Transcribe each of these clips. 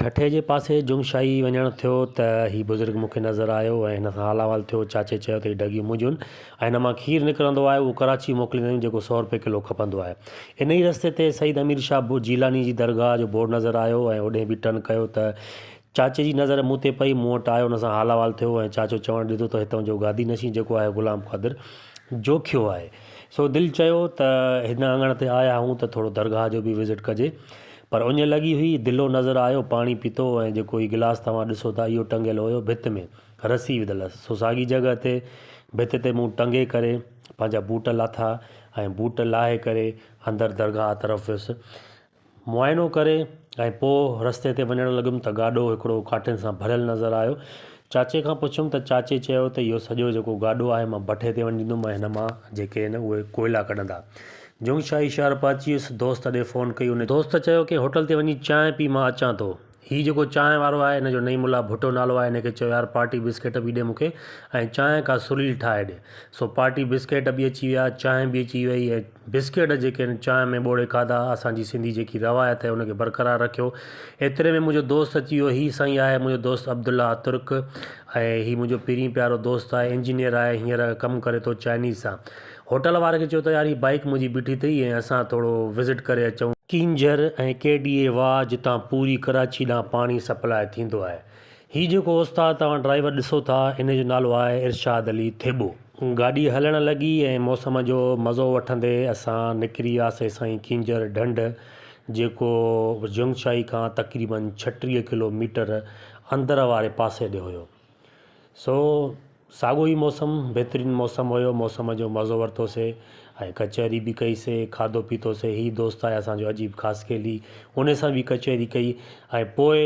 ٺٽي جي پاسي جنگشاهي وڃڻ ٿيو ته هي بزرگ مون کي نظر آيو ۽ هن سان حال احوال ٿيو. چاچي چيو ته هي ڍڳيون منهنجون آهن ۽ هن مان کير نڪرندو آهي اهو ڪراچي موڪليندا آهيون جيڪو سئو روپيه ڪلو کپندو آهي. انهي رستي تي سيد امير شاهه جيلاني جي درگاهه جو بورڊ نظر آيو ۽ اوڏهين به ٽرن ڪيو ته چاچي جي نظر مون تي پئي مون وٽ آيو ان سان حال احوال ٿيو ۽ چاچو چوڻ ڏڌو ته هتئون جو گادي نشين جيڪو آهي غلام قادر جوکيو آهي. سو دل چيو ته هن اڱڻ تي آيا آهيون ته ٿورو درگاهه جو به وزٽ ڪجي. پر اڃ لڳي هئي، دلو نظر آيو، پاڻي پيتو ۽ جيڪو هي گلاس توهان ڏسو ٿا اهو ٽنگيل هيو ڀت ۾، رسي وڌل هئس، سو ساڳي جڳهه تي ڀت تي مون ٽنگي ڪري پنهنجا بوٽ لاٿا ۽ بوٽ لاهي ڪري اندر درگاهه طرف ويس. معائنو ڪري ۽ پوء رستي تي وڃڻ لڳم ته گاڏو هڪڙو ڪاٺين سان ڀريل نظر آيو. چاچي کان پڇيم ته چاچي چيو ته اهو سڄو جيڪو گاڏو آهي مان بٺي تي وڃي ڏيندم ۽ هن مان جيڪي آهن اهي ڪوئلا ڪڍندا. جنگشاهي شهر پهچي ويس، دوست ڏي فون ڪئي، ان دوست چيو ڪنهن هوٽل تي وڃي چانهه پي مان اچان ٿو. هي جيڪو چانهه وارو آهي ان جو نعيم الله ڀٽو نالو آهي، ان کي چيو يار پارٽي بسڪيٽ به ڏي مون کي ۽ چانهه ڪا سليل ٺاهي ڏي. سو پارٽي بسڪيٽ به اچي ويا، چانهه به اچي وئي ۽ بسڪيٽ جيڪي آهن چانهه ۾ ٻوڙي کاڌا، اسان جي سنڌي جيڪي روايت آهي ان کي برقرار رکيو. ايتري ۾ منهنجو دوست اچي ويو، هي سائين آهي منهنجو دوست عبدالله ترڪ ۽ هي منهنجو پرين پيارو دوست آهي، انجنيئر آهي، هينئر ڪم ڪري ٿو چائنيز سان. هوٽل واري کي چيو ته يار هي بائيڪ منهنجي بيٺي اٿئي ۽ اسان ٿورو وزٽ ڪري اچون. ڪينجهر ۽ ڪي ڊي اي واهه جتان پوري ڪراچي ڏانهن پاڻي سپلاء ٿيندو آهي. هي جيڪو استاد توهان ڊرائيور ڏسو ٿا ان جو نالو آهي ارشاد علي ٿيٻو. گاڏي هلڻ لڳي ۽ موسم جو مزو وٺندي اسان نڪري وياسي سائين ڪينجهر ڍنڍ جيڪو جنگشاهي کان تقريبن 36 ڪلو ميٽر اندر واري پاسي ڏي هيو. سو ساڳو ئي موسم بهترين موسم هيو موسم جو مزو ورتوسي ۽ ڪچهري به ڪئي سي کاڌو پيتو سي هي دوست آهي اسان جو عجيب خاصخيلي ان سان به ڪچهري ڪئي ۽ پوء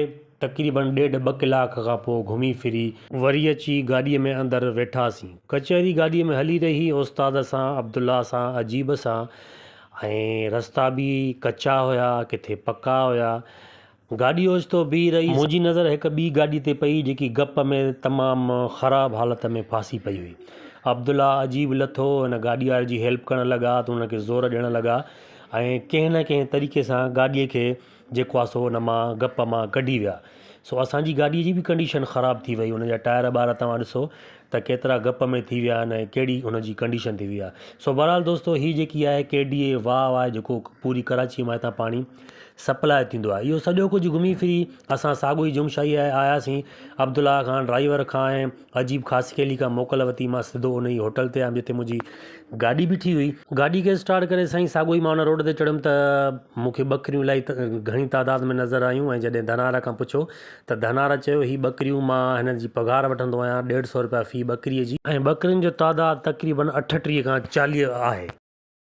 تقريبن ڏيڍ ٻه ڪلاڪ کان پوء گهمي ڦري وري اچي گاڏيء ۾ اندر ويٺاسين ڪچهري گاڏيء ۾ هلي رهي استاد سان عبدالله سان عجيب سان ۽ رستا به ڪچا هيا ڪٿي پڪا هيا گاڏي اوچتو بيهي رهي. منهنجي نظر هڪ ٻي گاڏي تي پئي جيڪي گپ ۾ تمام خراب حالت ۾ ڦاسي پئي هئي. عبدالله عجيب لٿو هن گاڏي واري جي هيلپ ڪرڻ لڳا ته هن کي زور ڏيڻ لڳا ۽ ڪنهن نه ڪنهن طريقي سان گاڏي کي جيڪو آهي سو ان مان گپ مان ڪڍي ويا. سو اسان جي گاڏي جي به ڪنڊيشن خراب ٿي وئي ان جا ٽائر ٻار توهان ڏسو ته ڪيترا گپ ۾ ٿي ويا آهن ۽ ڪهڙي ان جي ڪنڊيشن ٿي وئي آهي. سو بهرحال دوستو هي جيڪي آهي ڪي ڊي اي واهه آهي جيڪو پوري ڪراچي مان هتان پاڻي سپلاء ٿيندو آهي. اهو سڄو ڪجهه گهمي ڦري اسان ساڳيو ئي جنگشاهي آياسين. عبدالله کان، ڊرائيور کان ۽ عجيب خاصخيلي کان موڪل ورتي. مان سڌو ان ئي هوٽل تي آيم جتي منهنجي گاڏي بيٺي هئي. گاڏي کي اسٽارٽ ڪري سائين ساڳيو ئي مان ان روڊ تي چڙهيم ته مون کي ٻڪريون الاهي گهڻي تعداد ۾ نظر آيون ۽ جڏهن ڌنار کان پڇيو ته ڌنار چيو هي ٻڪريون مان هنن جي پگهار وٺندو آهيان ڏيڍ سئو رپيا في ٻڪريء جي. ۽ ٻڪرين جو تعداد تقريبن 38 کان 40 آهي.